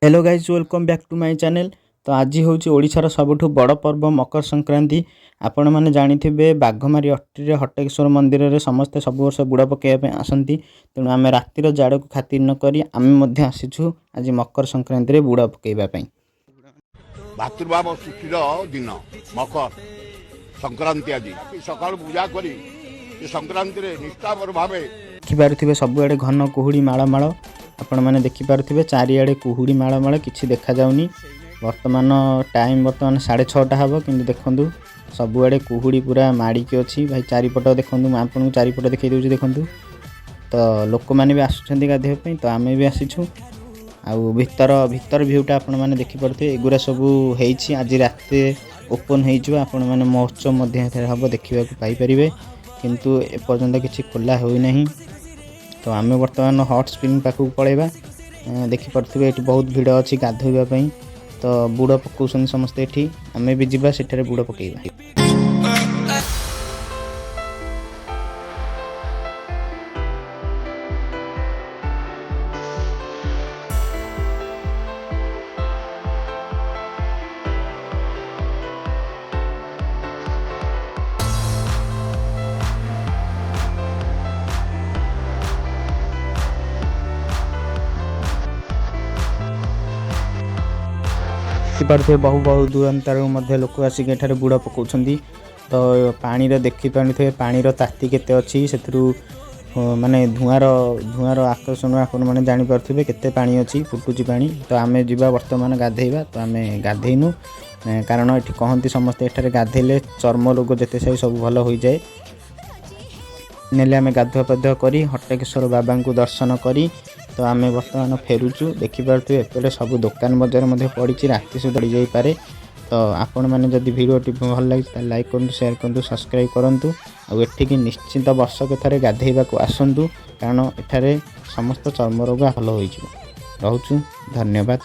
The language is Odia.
Hello guys, welcome back to my channel. ତ ଆଜି ହେଉଛି ଓଡ଼ିଶାର ସବୁଠୁ ବଡ଼ ପର୍ବ ମକର ସଂକ୍ରାନ୍ତି। ଆପଣମାନେ ଜାଣିଥିବେ, ବାଘମାରି ଅଟ୍ରିରେ ହଟକେଶ୍ୱର ମନ୍ଦିରରେ ସମସ୍ତେ ସବୁ ବର୍ଷ ବୁଡ଼ ପକାଇବା ପାଇଁ ଆସନ୍ତି। ତେଣୁ ଆମେ ରାତିର ଜାଡ଼କୁ ଖାତିର ନ କରି ଆମେ ମଧ୍ୟ ଆସିଛୁ ଆଜି ମକର ସଂକ୍ରାନ୍ତିରେ ବୁଡ଼ ପକାଇବା ପାଇଁ। ଭାତୃଭାବ ସୃଷ୍ଟିର ଦିନ ମକର ସଂକ୍ରାନ୍ତି। ଆଜି ସକାଳୁ ପୂଜା କରି ଏ ସଂକ୍ରାନ୍ତିରେ ନିଷ୍ଠାପର ଭାବେ ଦେଖିପାରୁଥିବେ, ସବୁଆଡ଼େ ଘନ କୁହୁଡ଼ି ମାଳ ମାଳ। ଆପଣମାନେ ଦେଖିପାରୁଥିବେ, ଚାରିଆଡ଼େ କୁହୁଡ଼ି ମାଳ ମାଳ, କିଛି ଦେଖାଯାଉନି। ବର୍ତ୍ତମାନ ଟାଇମ୍ ବର୍ତ୍ତମାନ 6:30 ହେବ, କିନ୍ତୁ ଦେଖନ୍ତୁ, ସବୁଆଡ଼େ କୁହୁଡ଼ି ପୁରା ମାଡ଼ିକି ଅଛି ଭାଇ। ଚାରିପଟ ଦେଖନ୍ତୁ, ମୁଁ ଆପଣଙ୍କୁ ଚାରିପଟ ଦେଖାଇ ଦେଉଛି, ଦେଖନ୍ତୁ। ତ ଲୋକମାନେ ବି ଆସୁଛନ୍ତି ଗାଧୋଇବା ପାଇଁ, ତ ଆମେ ବି ଆସିଛୁ। ଆଉ ଭିତର ଭିୟୁଟା ଆପଣମାନେ ଦେଖିପାରୁଥିବେ। ଏଗୁଡ଼ା ସବୁ ହେଇଛି, ଆଜି ରାତିରେ ଓପନ୍ ହେଇଯିବ। ଆପଣମାନେ ମହୋତ୍ସବ ମଧ୍ୟ ଏଠାରେ ହେବ, ଦେଖିବାକୁ ପାଇପାରିବେ। କିନ୍ତୁ ଏପର୍ଯ୍ୟନ୍ତ କିଛି ଖୋଲା ହୋଇନାହିଁ। ତ ଆମେ ବର୍ତ୍ତମାନ ହଟ୍ ସ୍ପ୍ରିଙ୍ଗ ପାଖକୁ ପଳେଇବା। ଦେଖିପାରୁଥିବେ, ଏଠି ବହୁତ ଭିଡ଼ ଅଛି ଗାଧୋଇବା ପାଇଁ। ତ ବୁଡ଼ ପକାଉଛନ୍ତି ସମସ୍ତେ ଏଠି। ଆମେ ବି ଯିବା, ସେଠାରେ ବୁଡ଼ ପକାଇବା। ଦେଖିପାରୁଥିବେ, ବହୁ ବହୁ ଦୂରାନ୍ତରୁ ମଧ୍ୟ ଲୋକ ଆସିକି ଏଠାରେ ବୁଡ଼ ପକାଉଛନ୍ତି। ତ ପାଣିର ଦେଖିପାରୁଥିବେ, ପାଣିର ତାତି କେତେ ଅଛି। ସେଥିରୁ ମାନେ ଧୂଆଁର ଆକର୍ଷଣ ଆପଣମାନେ ଜାଣିପାରୁଥିବେ କେତେ ପାଣି ଅଛି, ଫୁଟୁଛି ପାଣି। ତ ଆମେ ଯିବା ବର୍ତ୍ତମାନ ଗାଧେଇବା। ତ ଆମେ ଗାଧେଇନୁ, କାରଣ ଏଠି କହନ୍ତି ସମସ୍ତେ, ଏଠାରେ ଗାଧେଇଲେ ଚର୍ମ ରୋଗ ଯେତେ ସବୁ ଭଲ ହୋଇଯାଏ। ନେଲେ ଆମେ ଗାଧୁଆ ପାଧୁଆ କରି ହଟକେଶ୍ୱର ବାବାଙ୍କୁ ଦର୍ଶନ କରି ତ ଆମେ ବର୍ତ୍ତମାନ ଫେରୁଛୁ। ଦେଖିପାରୁଥିବେ, ଏପଟେ ସବୁ ଦୋକାନ ବଜାର ମଧ୍ୟ ପଡ଼ିଛି। ରାତି ସୁଦ୍ଧା ଯାଇପାରେ। ତ ଆପଣମାନେ ଯଦି ଭିଡ଼ିଓଟି ଭଲ ଲାଗିଛି, ତାହେଲେ ଲାଇକ୍ କରନ୍ତୁ, ସେୟାର କରନ୍ତୁ, ସବସ୍କ୍ରାଇବ୍ କରନ୍ତୁ। ଆଉ ଏଠିକି ନିଶ୍ଚିନ୍ତ ବର୍ଷକେ ଥରେ ଗାଧେଇବାକୁ ଆସନ୍ତୁ, କାରଣ ଏଠାରେ ସମସ୍ତ ଚର୍ମ ରୋଗ ଭଲ ହୋଇଯିବ। ରହୁଛୁ, ଧନ୍ୟବାଦ।